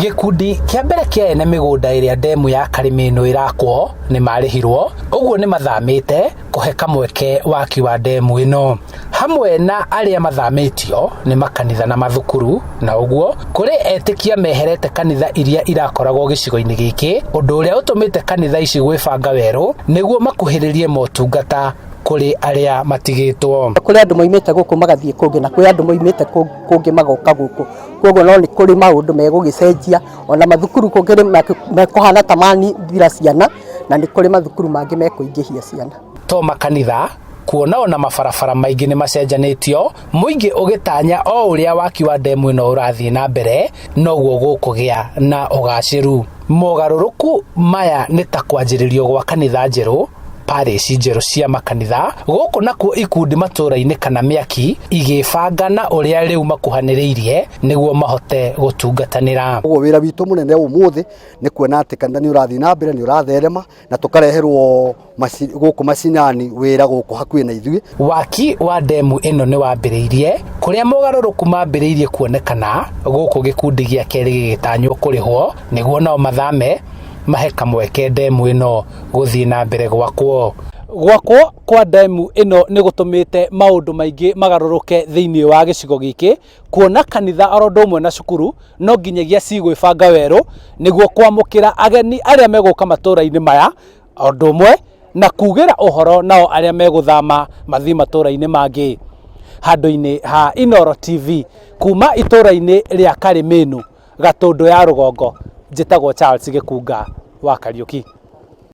Gĩkundi kĩa mbere kĩa ene mĩgũnda ĩrĩa ndemu ya Karĩmĩnũ ĩrakwo nĩ marĩhirwo, ũguo nĩ mathamĩte kũhe kamweke waki wa ndemu ĩno. Hamwe na arĩa mathamĩtio nĩ makanitha na mathukuru, na ũguo kũrĩ etĩkia meherete kanitha iria irakoragwo gĩcigo-inĩ gĩkĩ, ũndũ ũrĩa ũtũmĩte kanitha ici gwĩbanga werũ nĩguo makuhĩrĩrie motungata kũrĩ arĩa matigĩtwo. Kũrĩ andũ moimĩte gũkũ magathiĩ kũngĩ na kwĩ andũ moimĩte kũngĩ magoka gũkũ, koguo no nĩ kũrĩ maũndũ megũgĩcenjia, ona mathukuru kũngĩ mekũhana ta mathira ciana, na nĩ kũrĩ mathukuru mangĩ mekũingĩhia ciana. To makanitha, kuona ona mabarabara maingĩ nĩ macenjanĩtio, mũingĩ ũgĩtanya o ũrĩa waki wa ndemu ĩno ũrathiĩ na mbere noguo gũkũgĩa na ũgacĩru. Mogarũrũku maya nĩ ta kwanjĩrĩrio gwa kanitha njerũ, parish njerũ cia makanitha, gũkũ nakuo ikundi matũra-inĩ kana mĩaki igĩbanga na ũrĩa rĩu makuhanĩrĩirie nĩguo mahote gũtungatanĩra. Ũguo wĩra witũ mũnene ũmũthĩ nĩ kuona atĩ kanitha nĩ ũrathiĩ na mbere, nĩ ũratherema na tũkareherwo gũkũ macinani wĩra gũkũ hakuhĩ na ithuĩ. Waki wa ndemu ĩno nĩ wambĩrĩirie kũrĩa mogarũrũku mambĩrĩirie kuonekana gũkũ gĩkundi gĩa kerĩ gĩgĩtanywo kũrĩhwo nĩguo nao mathame mahe kamweke ndemu ĩno gũthiĩ na mbere gwakwo. Gwakwo kwa ndemu ĩno nĩ gũtũmĩte maũndũ maingĩ magarũrũke thĩinĩ wa gĩcigo gĩkĩ, kuona kanitha oro ũndũ ũmwe na cukuru no nginyagia cigwĩbanga werũ nĩguo kwamũkĩra ageni arĩa megũka matũra-inĩ maya, o ũndũ ũmwe na kugĩra ũhoro nao arĩa megũthama mathiĩ matũra-inĩ mangĩ. Handũ-inĩ ha Inooro TV kuma itũra-inĩ rĩa Karĩmĩnũ, Gatũndũ ya rũgongo, njĩtagwo Charles Gĩkunga wa Kariũki.